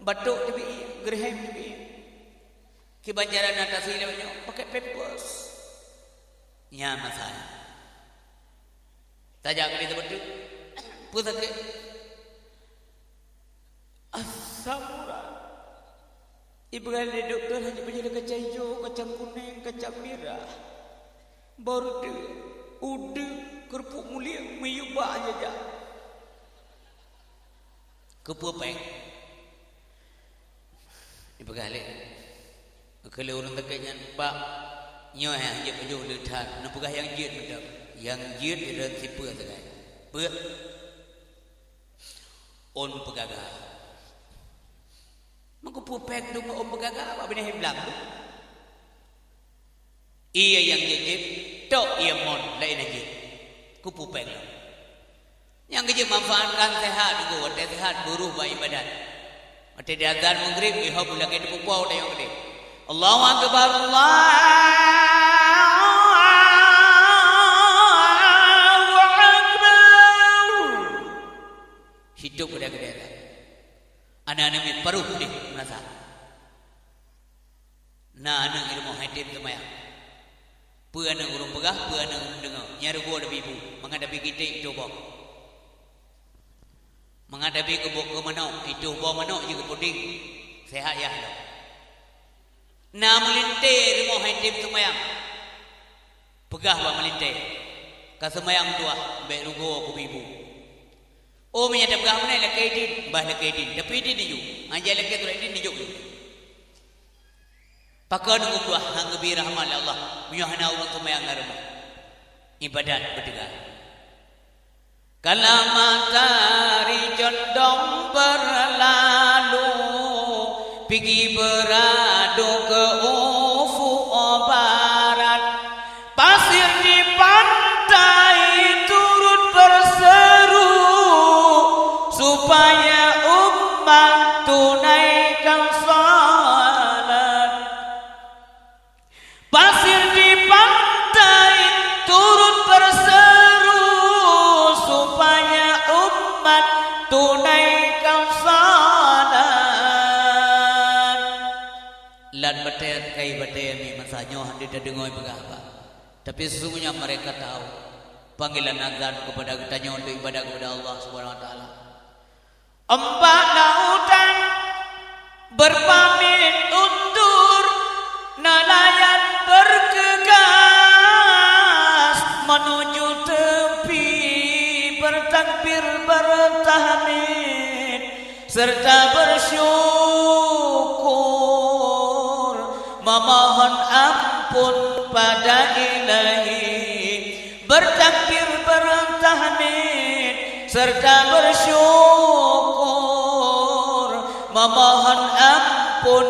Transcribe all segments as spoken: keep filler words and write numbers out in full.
Batuk teubiet, geureuhem teubiet. Kiban cara na tasi lewat nyoe, pakai pampers. Nyan masalah. Tajak keu di teumpat tu. Peue sakét? Asam urat. Ipeugah lé dokto, hana peujeuet kacang ijo, kacang kunéng, kacang mirah. Baru tu, udeueng, keurupuk mulieng, miyueb bak jajak. Keupeue péng? Ipeugah lé, keu lé ureuëng sakét nyan, "Pak, nyoe nyang jeuet meujôh le that, neupeugah nyang jeuet mantong." Nyang jeuet lé sipeue sagai. Peue? Ôn peugagah. Meukeupue péng tu ngon ôn peugagah, bak binéh blang tu. Ié nyang jeuet, tok ié mon laén jeuet. Keupeue péng lom. Nyang geujeuet manfaatkan sehat, watée sehat beurôh bak ibadat. Watée diazan Maghrib, ihop lagée teupeupau dayong geude. Allahu Akbar, Allahu Akbar. Sitôb geude-geude. Aneuk-aneuk miet paruh deh meunasah. Na aneuk i rumoh yatim seumayang. Peue aneuk ureuëng peugah, peue aneuk ureuëng deungoe. Nyan rugoe Nabi bu, mangat Nabi kiték itu boh. Mangat Nabi keuboh keu manok, itu boh manok jih keu puting. Sehat yah lom. Na meulintée rumoh yatim seumayang. Peugah bak meulintée, "Ka seumayang tuah, bék rugoe keu Nabi bu." Oh, meunyo tapeugah meunan lakée idin, bah lakée idin. Tapi idin niju. Hana lakée surat idin niju. Pakon geupeugah han geubi rahmat lé Allah, meunyoe hana ureuëng seumayang lam rumoh. Ibadat beuteuga. Kala matahari condong berlalu, pigi beradu ke ufuk barat. Pasir di pantai turut berseru, supaya umat tunaikan salat. Pasir di pantai turut berseru, supaya umat tunaikan salat. Lam batée kai batée mi masa nyoe hana tadeungoe peugah haba. Tapi sesungguhnya mereka tahu panggilan azan kepada geutanyoe untuk ibadah kepada Allah Subhanahu wa Taala. Ombak lautan berpamit undur, nelayan bergegas menuju tepi, bertakbir, bertahmid, serta bersyukur, memohon ampun pada Ilahi, bertakbir, bertahmid, serta bersyukur, memohon ampun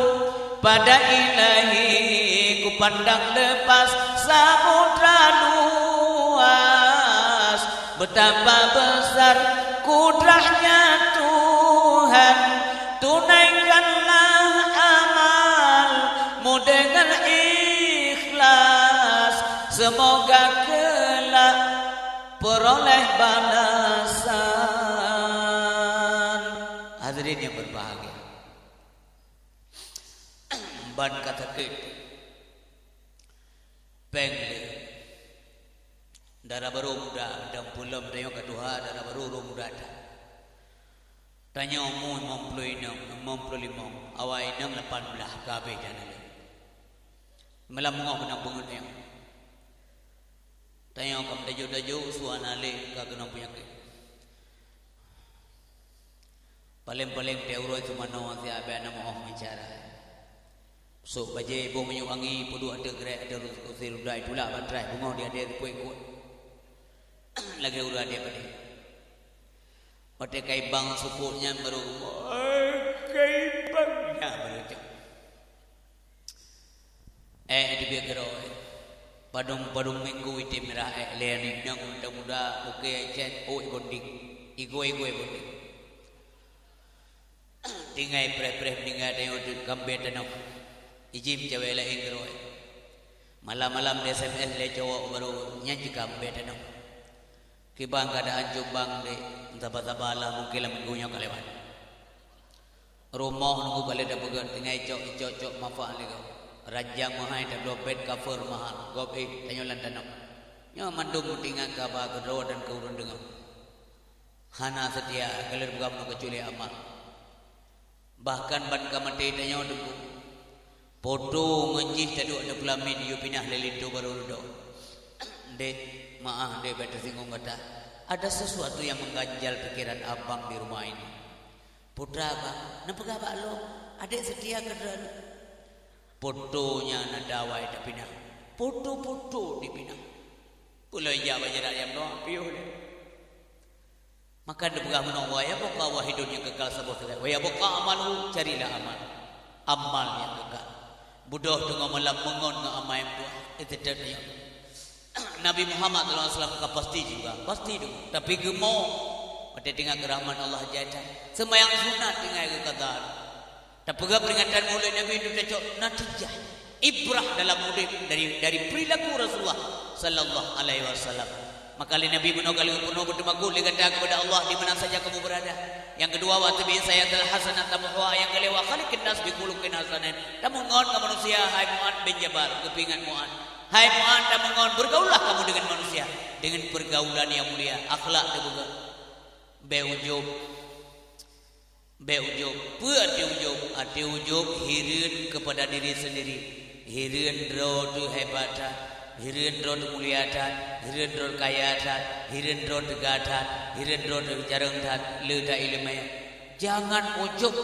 pada Ilahi. Kupandang lepas samudra luas, betapa besar kudrahnya Tuhan. Tunaikanlah amalmu dengan ikhlas, semoga kelak peroleh balasan. Hadirin yang berbahagia, ban ka sakét, péng le. Dara barô muda, dan peulom tanyoe ka tuha, dara barô rôh muda that. Tanyoe umu limong ploh inong, limong ploh limong, awai inong lapan blaih ka habéh dan lé. Malam beungoh keunong peungeut nyang. Tanyoe ka meudaju-daju, su hana lé ka keunong peunyakét. Paleng-paleng teuh uroe teumanoe siat bèk na meu'oh meucara. Sôk bajèe boh minyeuk wangi, peuduek ateueh grek, ateueh kursi roda, itulak bak traih beungoh di ateueh kuék-kuék. Lagèe ureueng adék padé. Watèe ka ibang sukok nyan barô, "Oi, ka ibang!" Nyan barô cok. Èk, teubiet keudroe. Padum-padum minggu item mirah èk lé aneuk inong muda-muda, oke chat, oi bonding. Igoi-igoi bonding. Tinggai preh-preh meuninggai tanyoe teuk kambé tanoh. Ijim cewek laén keudroe. Malam-malam di S M S lé cowok barô nyan cit kambé tanoh. Kiban keuadaan Jombang dek, saba-saba lah mungken lam minggu nyoe ka lewat. Rumoh nunggu ka lheueh tapeugöt, tinggai cok, cok, cok mafa lé gob. Ranjang meuhai tabloe bed cover mahal, gob éh tanyoe lam tanoh. Nyoe mandum meutingat kaba keudroe dan keu ureuëng deungoe. Hana seutia, ka lheueh peugah meunoe keucuali amal. Bahkan ban ka maté tanyoe teungku. Poto ngon jih taduek neupeulamin yue pinah lé linto barô rudok. Dek, maah dek, bèk teusinggung gata. Ada sesuatu yang mengganjal pikiran abang di rumah ini. Putra bang, neupeugah bak lôn, adek seutia keu droeneuh. Poto nyan na dawai tapinah. Poto-poto dipinah. Peuleueh jak bak jarak jam dua piôh lé. Maka neupeugah meunoe, "Wa yabqa wahidun nyang kekal saboh teulat. Wa yabqa amaluhu, carilah amal. Amal nyang kekal." Beudôh teungoh malam meungon ngon amai meutuah. Itu teunyok. Nabi Muhammad sallallahu alaihi wasallam ka pasti juga, pasti juga. Tapi geumo, watèe teuingat keu rahmat Allah jai that. Seumayang sunat tinggai geukadan. Tapeugah peringatan Maulid Nabi untuk tacok natijah, ibrah dalam udép dari, dari perilaku Rasulullah sallallahu alaihi wasallam. Maka lé Nabi meunoe kali geupeugah, "Beuteumakot lé gata kepada Allah di mana saja kamu berada." Yang kedua, "Wa atbi'is sayyi'atal hasanata tamhuha." Yang kelima, "Wa khaliqin nas bi khuluqin hasanin." Tameungon ngon manusia, hai Mu'adz bin Jabal, geupeuingat Mu'adz. Hai Mu'adz, tameungon, bergaullah kamu dengan manusia dengan pergaulan yang mulia, akhlak teupeugah. Bèk ujub. Bèk ujub. Peue arti ujub? Arti ujub hireuen kepada diri sendiri. Hireuen droe teuh hebat that, hireuen droe teuh mulia that, hireuen droe teuh kaya that, hireuen droe teuh teuga that, hireuen droe teuh jareueng that, le that iéleumé. Jangan ujub.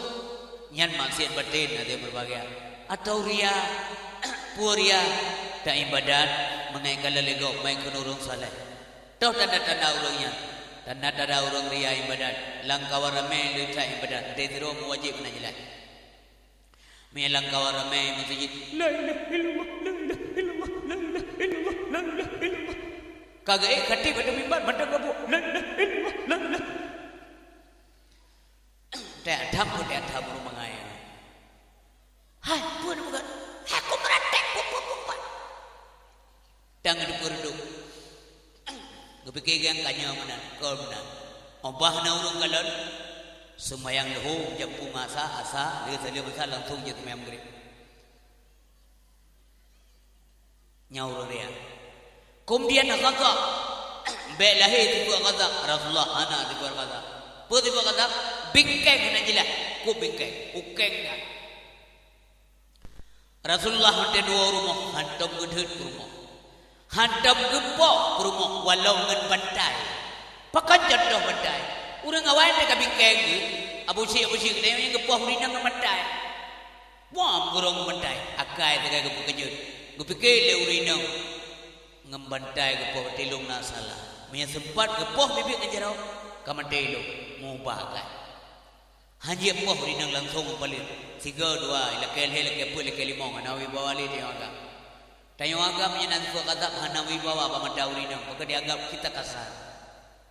Nyan maksiat batin, ada berbagai. Atau ria. Peue ria? Taibadat, meungai ka lé gob, meungai keuneuk ureuëng saleh. Toh tanda-tanda ureuëng nyan? Tanda-tanda ureuëng ria ibadat. Lam kawan ramé le that ibadat. Teuntèe sidroe meuwajéb meunan jeulaih. Meunyo lam kawan ramé meuseujid, "La ilaha illallah, la ilaha illallah, la ilaha illallah, la ilaha illallah." Ka geuék khatib ateueh mimbar, mantong geubuet, "La ilaha illallah, la ilaha." Teuadab pun teuadab ureuëng bangai. Hai, peue neupeugah? Hai, ku meuratéb, peue, peue, peue, peue. Dan geuteupeue reudôk. Geupike geuh ka nyoe meunan, kon meunan. Óh bah na ureuëng kalon, seumayang leuhô, jampu ngon asa, asa, lheueh saleuem asa langsung jeuet seumayang Maghrib. Nyan ureuëng ria. Keumudian ghadab. Bèk lahé sifeuet ghadab. Rasulullah hana sifeuet ghadab. Peue sifeuet ghadab? Bingkeng hana jeulaih. Kok bingkeng? Ukeng nyan. Rasulullah watèe dua rumoh, hantom geudhôt peurumoh. Hantom geupoh peurumoh walau ngon bantai. Pakon contoh bantai? Ureuëng awai teuka bingkeng geuh, Abu Syik, Abu Syik, geutanyoe nyang geupoh ureuëng inong ngon bantai. Wah, meugurong ngon bantai. Akai teuka geupeukeujot. Geupike lé ureuëng inong ngon bantai geupoh, tilong na salah. Meunyo seumpat geupoh bibiet ngon jaroe, ka maté lom. Mubah akai. Hanjeuet poh ureuëng inong langsong meupaleuet. Sigoe dua, ilakèe lhèe, ilakèe peuet, ilakèe limong, hana wibawa lé tanyoe agam. Tanyoe agam nyan na sifeuet ghadab hana wibawa bak mata ureuëng inong, pakon dianggap kita kasar.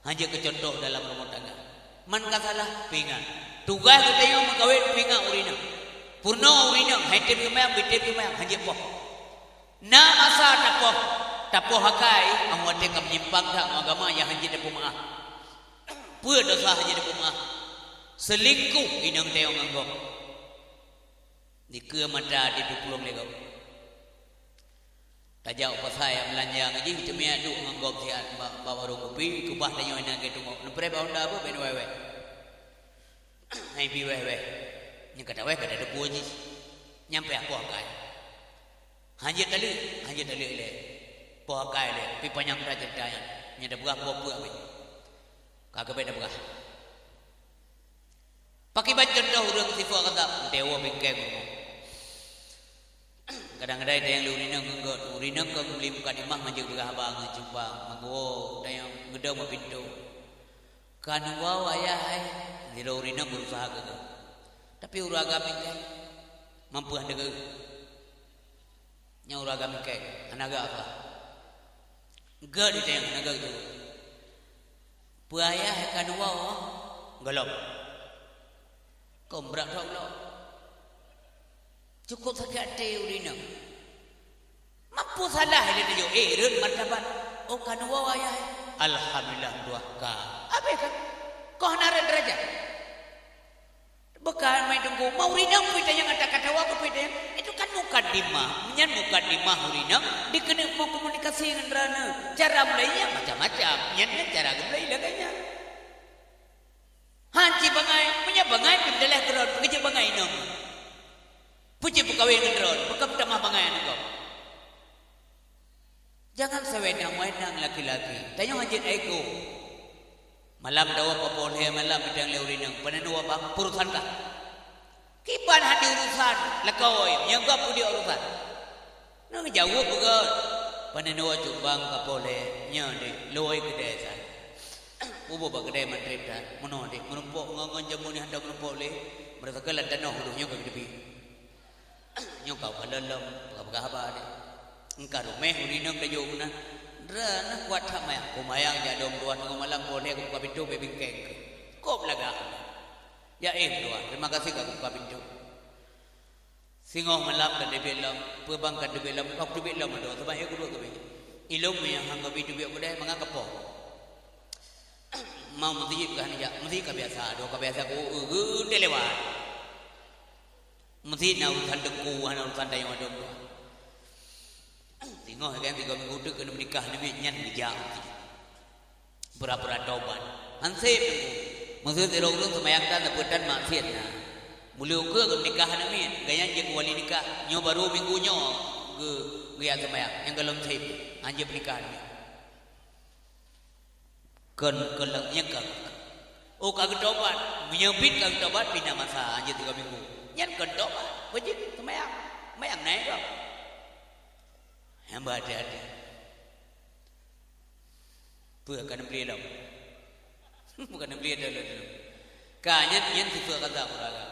Hanjeuet keu contoh dalam rumoh tangga. Man ka salah, peuingat. Tugaih geutanyoe meukawén peuingat ureuëng inong. Peurunoe ureuëng inong, hai tem seumayang, beutem seumayang, hanjeuet poh. Na masa tapoh, tapoh akai, 'oh watèe ka meunyimpang that ngon agama nyang hanjeuet tapeumeu'ah. Peue desya hanjeuet tapeumeu'ah? Seulingkoh inong tanyoe ngon gob. Dikeue mata di tuplueng lé gob. Tajak u pasai jak meulanja ngon jih, teumiet duek ngon gob siat bak, bak warong kupi, keubah tanyoe inan keu teungok. Neupreh bak honda beuh, bèk neuwèh-wèh. Hai pih wèh-wèh. Nyang ka tawèh ka tateupeue jih. Nyan pih poh akai. Hanjeuet taleuek, hanjeuet taleuek lé. Poh akai lé, pih panyang that ceurita nyan. Nyang tapeugah poh peuet wèh. Ka keuh bèk tapeugah. Pakriban contoh ureuëng sifeuet ghadab, meutewo bingkeng rumoh. Kadang-kadang tayang lé ureuëng inong ngon gob, ureuëng inong ka meuli mukadimah manjeuet peugah haba ngon cumpang, meuguwoe tayang geudong bak pintoe. Ka neuwoe ayah hai, sidroe ureuëng inong beurusaha keu geuh. Tapi ureuëng agam bingkeng, mampu hana geuh. Nyan ureuëng agam bingkeng, hana geuh apa. Geuh di tayang hana geuh tu. Peue ayah ka neuwoe, gohlom. Kon brat that gohlom. Cukup sakét até ureuëng inong. Mampu salah ilèe tujoh, eh, rhot martabat. Oh, ka neuwoe ayah. Alhamdulillah, dua ka. Habis kan? Kok hana rhot darajat? Peugah meunan Teungku, ma ureueng inong peue tanyong ata ka tawa keu peue tanyong. Itu kan mukadimah. Nyan mukadimah ureueng inong dikeuneuk meukomunikasi ngon droeneuh. Cara mulai nyan macam-macam. Nyan, nyan cara geumulai lagèe nyan. Han cit bangai, meunyoe bangai pih meudalah keu droen, peue jeuet bangai inong. Peue jeuet peukawen ngon droen, peue ka meutamah bangai aneuk gob. Jangan sewenang-wenang laki-laki. Tanyoe han jeuet ego. Malam tawoe pukul lhèe malam, idang lé ureueng inong, "Pane neuwoe bang, peue urusan kah?" Kiban hana urusan, lakoe, nyoe gob peue urusan. Neujaweueb beugöt, "Pane neuwoe cut bang, ka pukul lhèe, nyoe deh, lôn woe keudè sa." Ubôh bak keudè mandum that, meunoe deh, meurumpok ngon, ngon jameun nyang hantom meurumpok lé, meurasa keu lam tanoh udoe nyoe ka geuteubiet. Nyoe ka lom, peugah-peugah haba deh. Engka ruméh ureueng inong tajok meunan. Droeneuh kuat that mayang. Kumayang jak dong dua teungoh malam, pukul lhèe kubuka pintoe, bèk bingkeng keuh. Kop lagak. Jak éh dua, terima kasih ka kubuka pintoe. Singoh malam ka teubiet lom, peue bang ka teubiet lom, ka teubiet lom adoe, sabab éh kuduek teubiet. Ilôn meunyoe han geubi teubiet keudè, mangat ka poh. Mau meuseujid ka han jak, meuseujid ka biasa, adoe ka biasa ku, eu, geude lewat. Meuseujid na urusan teungku, hana urusan tanyoe dong dua. Singoh kan tiga minggu teuk keuneuk meunikah namiet nyan geujak meuseujid. Pura-pura tobat. Han sép teungku. Meuseujid sidroe ureueng seumayang tan, sapeue tan maksiet na. Meuleukeue geumeunikah namiet, gobnyan jeuet keu wali nikah. Nyoe baru minggu nyoe geu-, geujak seumayang, nyang gohlom sép. Han jeuet meunikah namiet. Kon, kon lagèe nyan ka. Oh, ka geutobat. Meunyoe bit ka geutobat, pih na masa, han jeuet tiga minggu. Nyan kon tobat. Beujeuet seumayang. Seumayang naik kah? Hamba hati-hati. Peue ka neubri lom? Bukan neubri lom. Ka nyan, nyan tipe kata ureueng agam.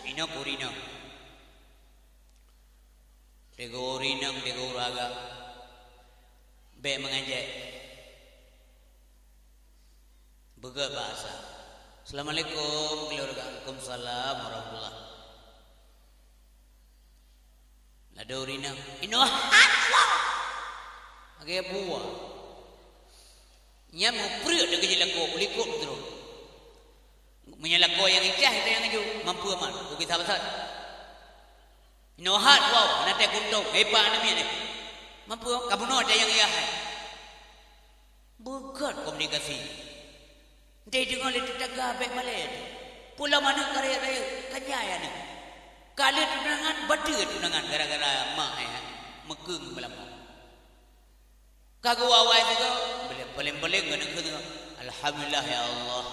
Inoe keu ureueng inong. Teuguru inong, teuguru agam. Bèk meungejek. Beugöt bahasa. "Assalamualaikum, keluarga." "Waalaikumsalam warahmatullah." Ladôm ureueng inong, "Inoe hat Allah." Lagèe buah. Nyan mupreuet lagèe jilakoe, likot droe. Meunyoe lakoe nyang icah, itu nyang aju, mampu aman, keu kisah pasal. Inoe hat, wow, na teuh kuntong, hebat aneuk miet nyoe. Mampu, ka bunoe teuh nyang yah hai. Beugöt komunikasi. Entah deungoe lé tetangga bèk malèe. Pulang aneuk ka rayeuk-rayeuk, ka jai aneuk. Ka lheueh tunangan, bateue tunangan gara-gara mak ayah meukeueng beulamong. Ka geuwoe awai sigoe, paleng-paleng keuneuk kheun, "Alhamdulillah ya Allah.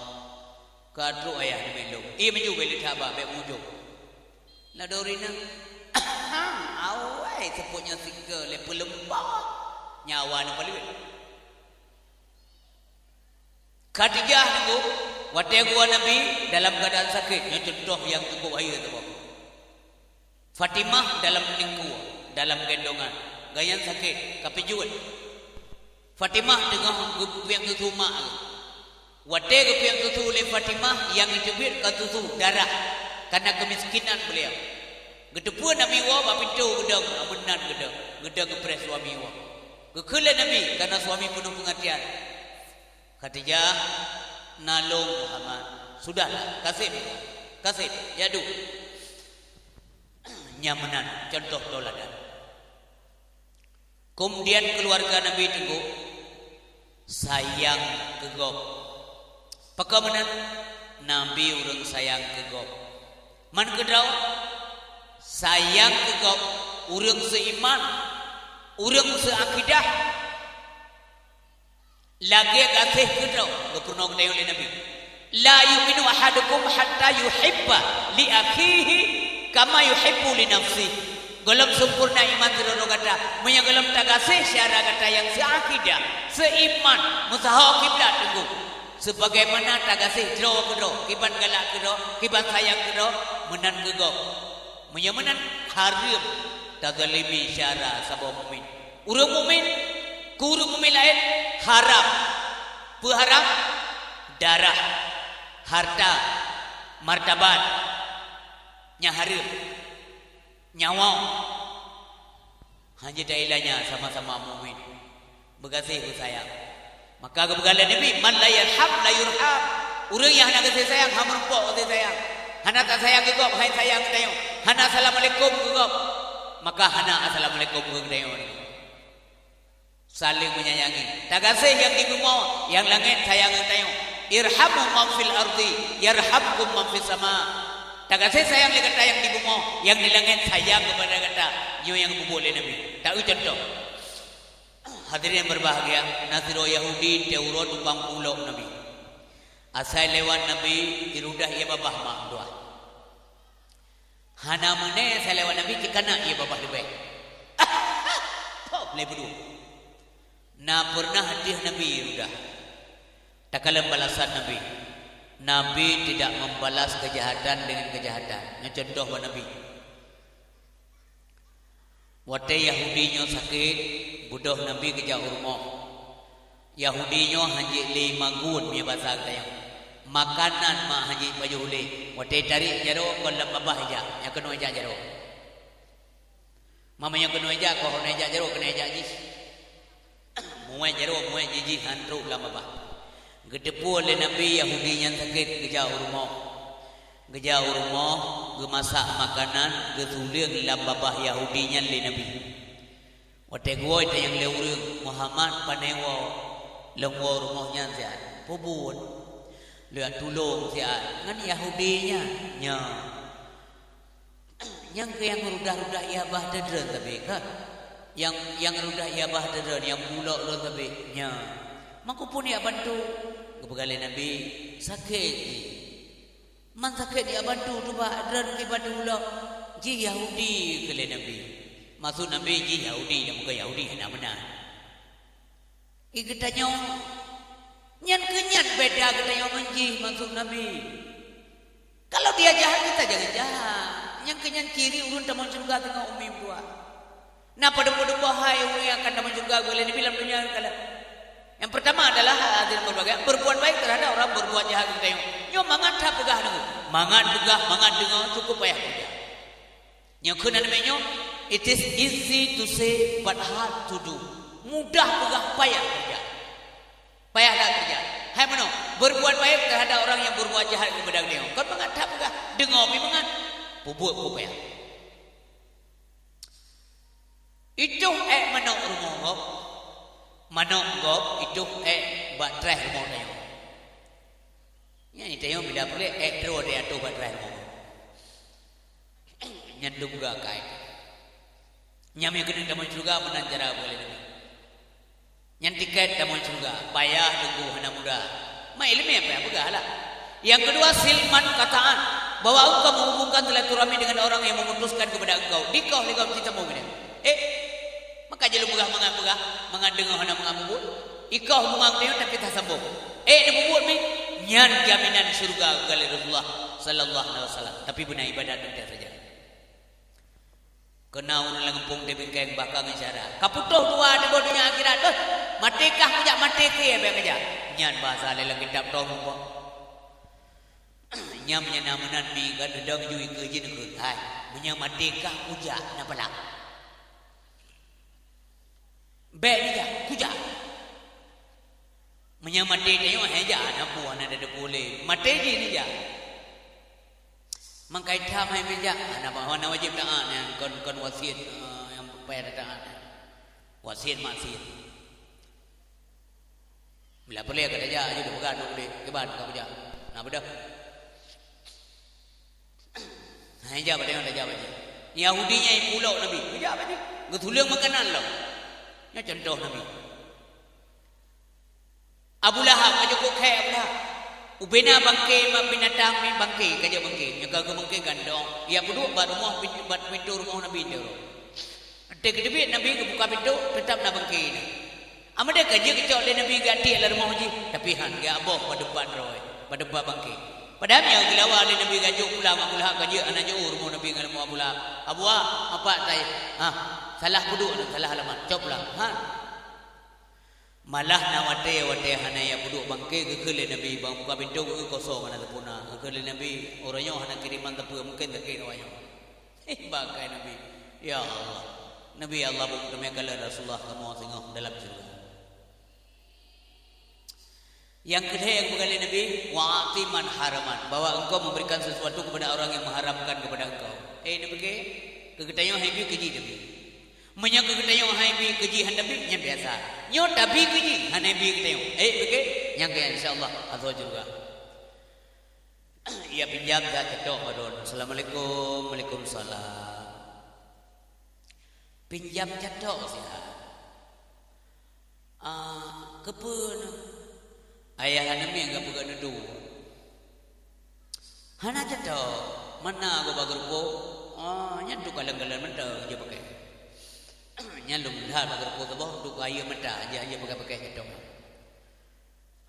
Ka trok ayah namiet lôn." Ie meunyoe bèk lé that ba, bèk mujông. Ladôm ureueng inong, "Awai seupôt nyoe sigoe lé peuleumpah. Nyawa nyoe paleuet." Khadijah nunggu, watèe geuwoe Nabi dalam keuadaan sakét, nyoe cuntoh nyang cukup hayeue teuh. Fatimah dalam lingkue, dalam gendongan, gobnyan sakét, ka pih jeuet. Fatimah teungoh geupieng susu mak geuh. Watèe geupieng susu lé Fatimah, nyang jiteubiet kon susu, darah, karena keumiskinan beuliau. Geuteupeue Nabi woe bak pintoe geudong, meunan geudong, geudong geupreh suami woe. Geukheun lé Nabi, karena suami peunoh peungeurtian, "Khadijah, na lôn Muhammad." "Sudahlah, kaseb, kaseb, jak duek." Nyan meunan cuntoh teuladan. Keumudian keuluwarga Nabi teungku sayang keu gob. Pakon meunan? Nabi ureueng sayang keu gob. Man keudroe, sayang keu gob, ureueng seuiman, ureueng seuakidah. Lagèe gaséh keudroe geupeurunoe geutanyoe lé Nabi, "La yu'minu ahadukum hatta yuhibba li akhihi kama yuhibbu li nafsihi." Gohlom sempurna iman sidroe-droe gata meunyoe gohlom tagaséh syedara gata nyang seuakidah, seuiman, meusaho kiblat teungku, sebagaimana tagaséh droe keudroe, kiban galak keudroe, kiban sayang keudroe, meunan keu gob. Meunyoe meunan, hareuem tazalimi syedara saboh mukmin. Ureueng mukmin keu ureueng mukmin laén haram. Peue haram? Darah, harta, martabat, nyang hareuem, nyawa. Hana jeuet taila nyan sama-sama mukmin. Beugaséh beusayang. Maka geupeugah lé Nabi, "Man la yarham la yurham." Ureueng nyang hana gaséh sayang, hana meurumpok gaséh sayang. Hana tasayang keu gob, hai sayang geutanyoe. Hana assalamualaikum keu gob, maka hana assalamualaikum keu geutanyoe. Saling menyayangi. Tagaséh nyang di bumoe, nyang langét sayang geutanyoe. Irhamu man fil ardi, yarhamkum man fis sama. Tagaséh sayang lé gata nyang di bumoe, nyang di langét sayang keupada gata. Nyoe nyang geupeubuet lé Nabi. Ta-eu cuntoh. Hadirin berbahagia, na sidroe Yahudi teuh uroe tukang pulok Nabi. Asai lewat Nabi, irudah ie babah mak dua. Hana meunée asai lewat Nabi, cit kana ie babah leubeh. Poh, lé beudôh. Na peureunah ateueh Nabi irudah. Takalon balasan Nabi. Nabi tidak membalas kejahatan dengan kejahatan. Nyoe cuntoh bak Nabi. Watée Yahudi nyoe sakét, beudôh Nabi geujak u rumoh. Yahudi nyoe hanjeuet lé magun, meunyoe basa geutanyoe. Makanan mak hanjeuet pajoh udeh. Watée tarek jaroe kon lam babah ijak, nyang keunoe ijak jaroe. Meunyoe keunoe ijak, kon keunoe ijak jaroe, keunoe ijak jih. Muet jaroe, muet jih, jih han trok lam babah. Geuteupeue lé Nabi Yahudi nyan sakét, geujak u rumoh. Geujak u rumoh, geumasak makanan, geusuleueng lam babah Yahudi nyan lé Nabi. Watée geuwoe tanyong lé ureuëng, "Muhammad, pane woe?" "Lôn woe rumoh nyan siat." "Peue buet?" "Lôn tulông siat ngon Yahudi nyan." "Nyan." "Nyang keuh nyang rudah-rudah ie babah droe sabe kah? Nyang, nyang rudah ie babah droe, nyang pulok droe sabe?" "Nyan." "Maka peue neujak bantu?" Geupeugah lé Nabi, "Sakét jih." "Man sakét neujak bantu, tubak droe kiban ulok?" "Jih Yahudi," kheun lé Nabi. Maksud Nabi jih Yahudi, dan bukan Yahudi hana meunan. Di geutanyoe, nyan keuh nyan beda geutanyoe ngon jih, maksud Nabi. Kalau dia jahat, kita jangan jahat. Nyang keuh nyan ciri ureuëng tamong syeuruga teungoh umi meutuah. Na padum-padum boh hai ureuëng nyang akan tamong syeuruga geuh lé Nabi lam donya kala. Yang pertama adalah hadirin berbahagia, berbuat baik terhadap orang berbuat jahat geutanyoe. Nyoe mangat that peugah deungoe. Mangat peugah, mangat deungoe, cukup payah peugah. Nyoe keuh nan nyoe, it is easy to say but hard to do. Mudah peugah, payah kerja. Payah that kerja. Hai meunoe, berbuat baik terhadap orang yang berbuat jahat kepada geutanyoe. Kon mangat that peugah, deungoe pih mangat. Peubuet pun payah. Itoh ék manok rumoh gob. Manok gob itoh ék bak traih rumoh tanyoe. Nyan tanyoe bila puléh ék droe di ateueh bak traih rumoh gob. Nyan dum geukai. Nyan meunyoe keuneuk tamong syeuruga meunan cara buet lé Nabi. Nyan tiket tamong syeuruga, payah teungku hana mudah. Mak ileumèe payah peugah lah. Nyang keudua, silman kataan, bahwa engkau menghubungkan silaturahmi dengan orang yang memutuskan kepada engkau. Dikoh lé gob cit sambông ilèe. Eh, maka jeuet lôn peugah mangat peugah, mangat deungoe hana mangat mubuet. Ikoh hubungan tanyoe tapi tasambông. Eh, neupeubuet mi, nyan jaminan syeuruga kheun lé Rasulullah sallallahu alaihi wasallam. Tapi beuna ibadat teuntèe saja. Keu na ureueng lam gampông di bingkeng bah ka ngon syarat. Ka putôh dua di boh donya akhirat, beuh, maté kah kujak, maté keu bèk kujak. Nyan bahasa lé lam kitab toh muphom. Nyan meunyo na meunan bi ka neudong ju ikeue jih neukheun, "Hai, meunyo maté kah kujak na palang." Bèk neujak, kujak. Meunyo maté tanyoe hai jak, hana peue, hana teupeue lé. Maté jih neujak. Mangkai tham hai meujak, hana, hana wajéb taát nyan, kon, kon wasiet, eh, nyang payah taát nyan. Wasiet maksiet. Bila peureulèe ka tajak, jeuet peugah duek udép, kiban ka kujak. Na beudôh. Hai jak bak tanyoe tajak bak jih. Yahudi nyan ipulok Nabi, geujak bak jih. Geutuleueng makanan lom. Nyoe cuntoh Nabi. Abu Lahab ka jeuet keu khèe Abu Lahab. Ubena bangke mak binatang mi bangke, ka jeuet bangke. Nyoe ka geuh bangke gandong. Ijak peuduek bak rumoh, bak pintoe rumoh Nabi teuh. Watèe geuteubiet Nabi geubuka pintoe, teutap na bangke na. Amadé ka jeuet geucok lé Nabi geutiek lam rumoh jih, tapi han, geuboh bak teumpat droe, bak teumpat bangke. Padahai meunyo geulawa lé Nabi geujok pulang Abu Lahab ka jeuet, hana jiôh rumoh Nabi ngon rumoh Abu Lahab. Abu Lahab, apak tai, ha, salah peuduek, salah alamat, cok pulang. Ha. Malah na watèe, watèe hana ijak peuduek bangke, geukheun lé Nabi, bang buka pintoe geuh kosong hana teupeu na. Geukheun lé Nabi, "Uroe nyoe hana kiriman sapeue, mungken sakét awak nyoe." Heh, bak kheun Nabi, "Ya Allah." Nabi, "Allah beuteumé kalon Rasulullah kamoe singoh dalam syeuruga." Nyang keudeh nyang geupeugah lé Nabi, "Wa a'ti man haraman," bahwa engkau memberikan sesuatu kepada orang yang mengharamkan kepada engkau. Eh, Nabi ke, keu geutanyoe hai bi keu jih Nabi. Meunyoe keu geutanyoe hai bi keu jih hana bi, nyan biasa. Nyoe tabi keu jih, hana bi keu geutanyoe. Eh, Nabi ke, nyang keu insya Allah, azza wa jalla. Ya, pinjam that catok padon. Assalamualaikum. Waalaikumsalam. Pinjam catok sihat. Ah, keupeue nyoe? Ayah aneuk miet ka peugah neuduek. Hana catok, mana gob bak geureupoh? Ah, nyan tu kalon-kalon mantong jeuet pakai. Nyan lôn that bak geureupoh saboh, tu keu ayeuk mata, jeuet, jeuet pakai-pakai catok.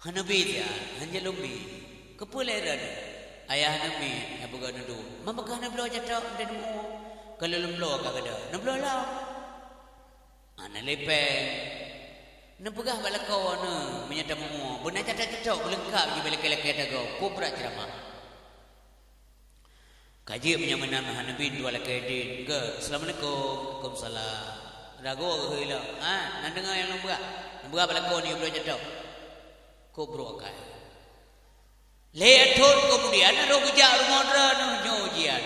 Hana bi siat, hana lôn bi. Keupeue lé droeneuh? Ayah aneuk miet nyang peugah neuduek. Man peugah neubloe catok, neuduek. Ka lôn bloe ka gata. Neubloe lom. Hana lé péng. Neupeugah bak lakoe neuh, meunyoe tameu'ue. Beuna catok-catok, beuleungkap jih bak lakée-lakée tagoe. Kobra ceuramah. Ka jeuet meunyoe meunan hana bi dua lakée din. Ke, "Assalamualaikum." "Waalaikumsalam." Ragoe geuh ilong. "Ha, na deungoe nyang lôn peugah?" Neupeugah bak lakoe nyoe bloe catok. Kobra akai. Lhèe thon keumudian, roh geujak rumoh droeneuh nyoe ujian.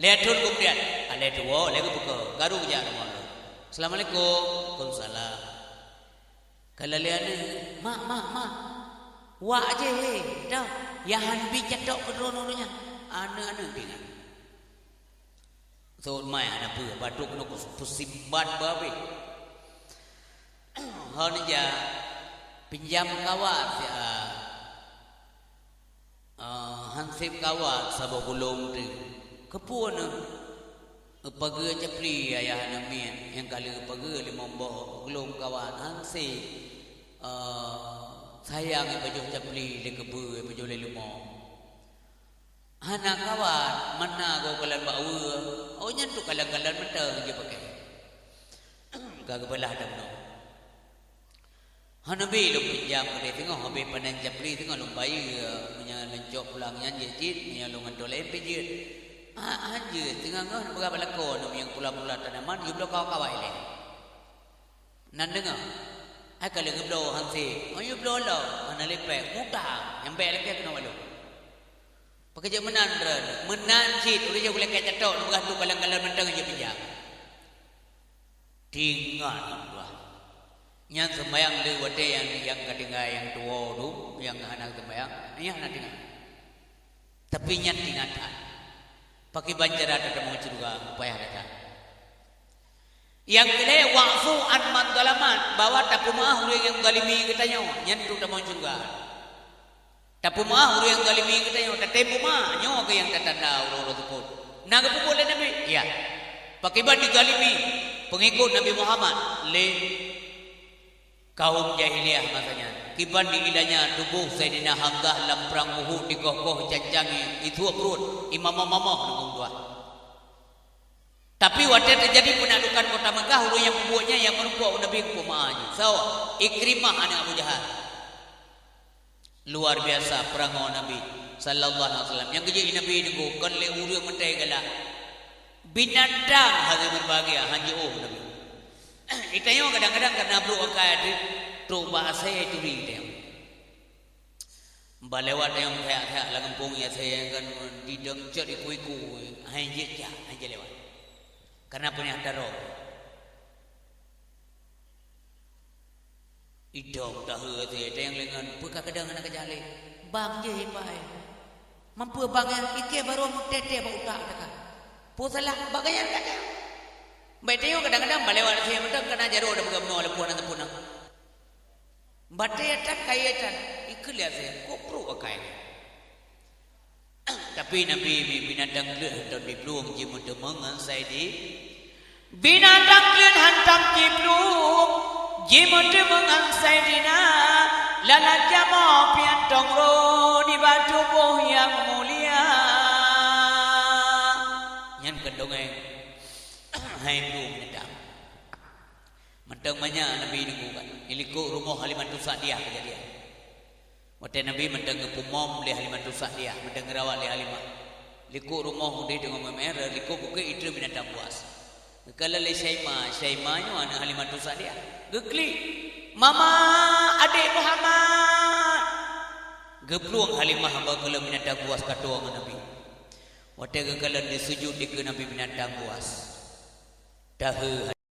Lhèe thon keumudian, alèh tuwoe, lhèe geupeuke, ka roh geujak rumoh droeneuh. "Assalamualaikum." "Waalaikumsalam." Ka lheueh lé aneuk, "Mak, mak, mak. Wak jih, he, dah. Nyang han bi catok keu droeneuh nyan." Aneuk-aneuk ingat. Sot mai hana peue, batuk keunoe peusimbat babeh. Hon jak pinjam kawan siat. Ah, han sép kawan saboh gulong teuh. Keupeue neuh? Geupageue capli ayah aneuk miet nyang ka lheueh geupageue limong boh gulong kawan han sép. Ah, sayang ipajoh capli lé keubeue, ipajoh lé leumo. Hana kawan, mana gob kalon bak weue. Oh, nyan tu kalon-kalon mantong jeuet pakai. Ka geubalah dah bunoe. Hana bi lôn pinjam keudeh teungoh, habéh panen capli teungoh lôn bayeue, meunyoe lôn cok pulang nyan jeuet cit, meunyoe lôn gantoe laén pih jeuet. Ha, han jeuet, teungoh-ngoh neupeugah bak lakoe neuh meunyoe pula-pula tanaman, yue bloe kawa-kawa ilèe. Nan deungoe, ai ka lheueh geubloe han sép, oh, yue bloe lom, hana lé péng, mutang, nyang bèk lakèe keunoe bak lôn. Pakon jeuet meunan droeneuh, meunan cit, ureueng nyang gulakèe catok, neupeugah tu kalon-kalon mantong jeuet pinjam. Teuingat Allah. Nyan seumayang lé watèe nyang, nyang ka tinggai nyang tuwoe tu, nyang hana seumayang, nyan hana teuingat. Tapi nyan teuingat that. Pakriban cara tatamong syeuruga, payah that. Nyang keulhèe, wa'fu an man zalaman, bahwa tapeumeu'ah ureueng nyang zalimi geutanyoe, nyan tu tamong syeuruga. Tapeumeu'ah ureueng nyang zalimi geutanyoe, tatem peumeu'ah, nyoe keuh nyang tatanda uroe-uroe seupôt. Na geupeubuet lé Nabi? Ya. Pakriban dizalimi peungikut Nabi Muhammad lé kaum jahiliyah masa nyan. Kiban diilanya tuboh Saidina Hamzah lam prang Uhud, dikoh-koh, icancang, isuok pruet, imamoh-mamoh lam dua. Tapi watèe teujadi peunaklukan kota Meukah, ureueng nyang peubuet nyan nyang meurumpok ngon Nabi geupeumaáh jih. Soe? Ikrimah aneuk Abu Jahal. Luar biasa peurangô Nabi sallallahu alaihi wasallam. Nyang keujeuet Nabi teungku kon lé ureueng meutai galak. Binatang hana meubahagia, han jiôh Nabi. Geutanyoe kadang-kadang kareuna brôk akai teuh, trôk bak asèe turi geutanyoe. Bah lewat nyang that-that lam gampông, ya saya kan didong cot iku-iku, hai jeuet jak, hai jeuet lewat. Karena punya taro. Idong tahe teuh, teuh nyang lengan, peue ka keudong hana keujak lé. Bang jih ipai. Mampu bang nyan, ikeu barô meutete bak utak teuka. Peue salah, bak gaya kata. Baik teuh kadang-kadang bah lewat saya beutong kana jaroe dah peugah bunoe leupah na teupuna. Batèe that kayèe that, ikeu lé asèe, kok pruet akai. Tapi Nabi mi binatang kleuet hantom jiplueng jimeuteumeung ngon Saidi. Binatang kleuet hantom jiplueng jimeuteumeung ngon Saidina. Lalat jamoe pian tong ro nibak tuboh nyang mulia. Nyan keuh dongeng. Hai plueng binatang. Mantong manyak Nabi nunggu kan. Ilikot rumoh Halimatus Sa'diyah keujadian. Watèe Nabi mantong geupeumom lé Halimatus Sa'diyah, mantong geurawat lé Halimah. Likot rumoh udeh teungoh meumer, likot bukét itrön binatang buas. Geukalon lé Syaimah, Syaimah nyoe aneuk Halimatus Sa'diyah. Geuklik, "Mama, adék Muhammad!" Geuplueng Halimah bak keuleuen binatang buas ka tuwoe ngon Nabi. Watée geukalon disujut dikeue Nabi binatang buas. Tahe